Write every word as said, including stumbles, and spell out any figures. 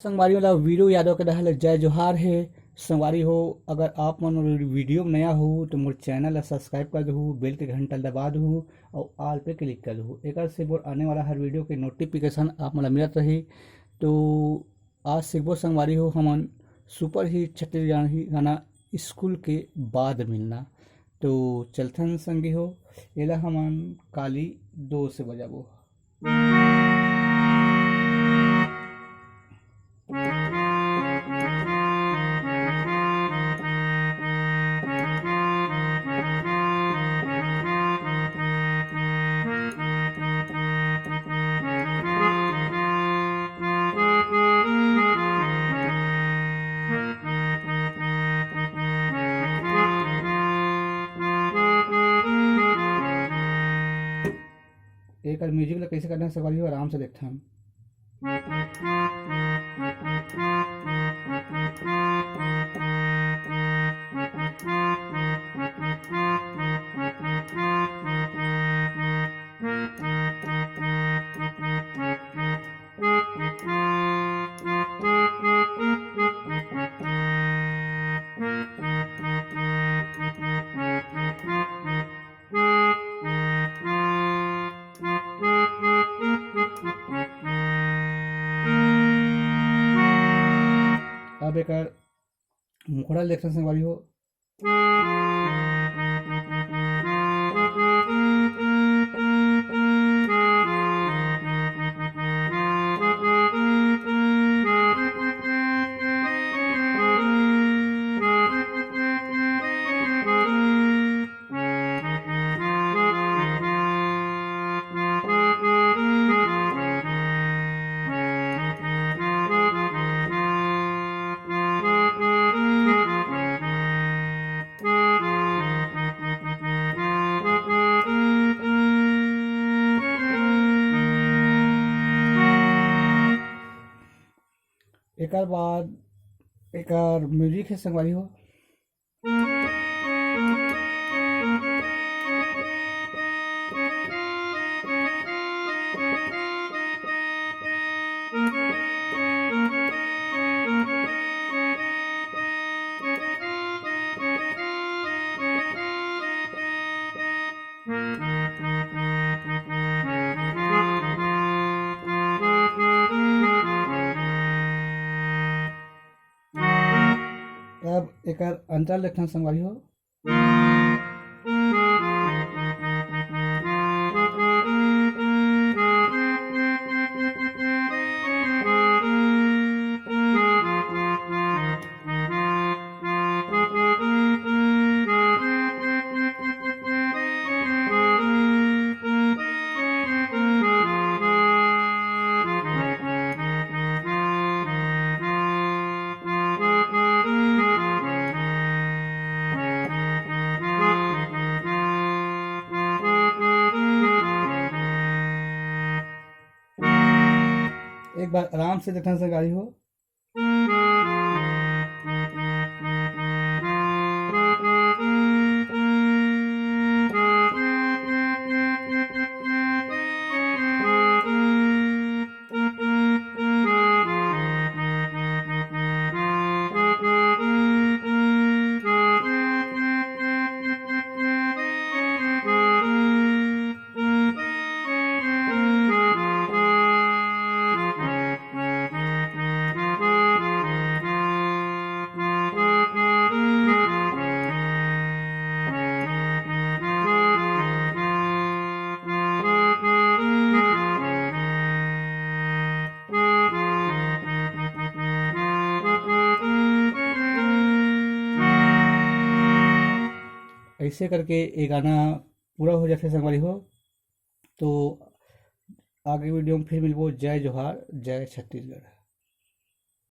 संगवारी वाला वीडियो यादव के डहर ले जय जोहार हे। संगवारी हो, अगर आप मन मोर वीडियो में नया हो तो मोर चैनल ला सब्सक्राइब कर दहू, बेल के घंटा ला दबा दहू और ऑल पे क्लिक कर दहू। एकर से मोर आने वाला हर वीडियो के नोटिफिकेशन आप मन ला मिलत रही। तो आज सीखबो संगवारी हो हमन सुपर हिट छत्तीसगढ़ी गाना स्कूल के बाद मिलना। तो चलथन संगी हो, एला हमन काली दो से बजाबो। एकर म्यूजिक ला कैसे करना है संगवारी हो, आराम से देखथन। अब एकर मुखड़ा ल देखथन संगवारी हो। एकर बाद एकर म्यूजिक है संगवारी हो। अब एकर अंतरा ल देखथन संगवारी हो। एक बार आराम से देखना संगवारी हो। ऐसे करके ये गाना पूरा हो जाथे संगवारी हो। तो आगे वीडियो में फिर मिलबो। जय जोहार, जय छत्तीसगढ़।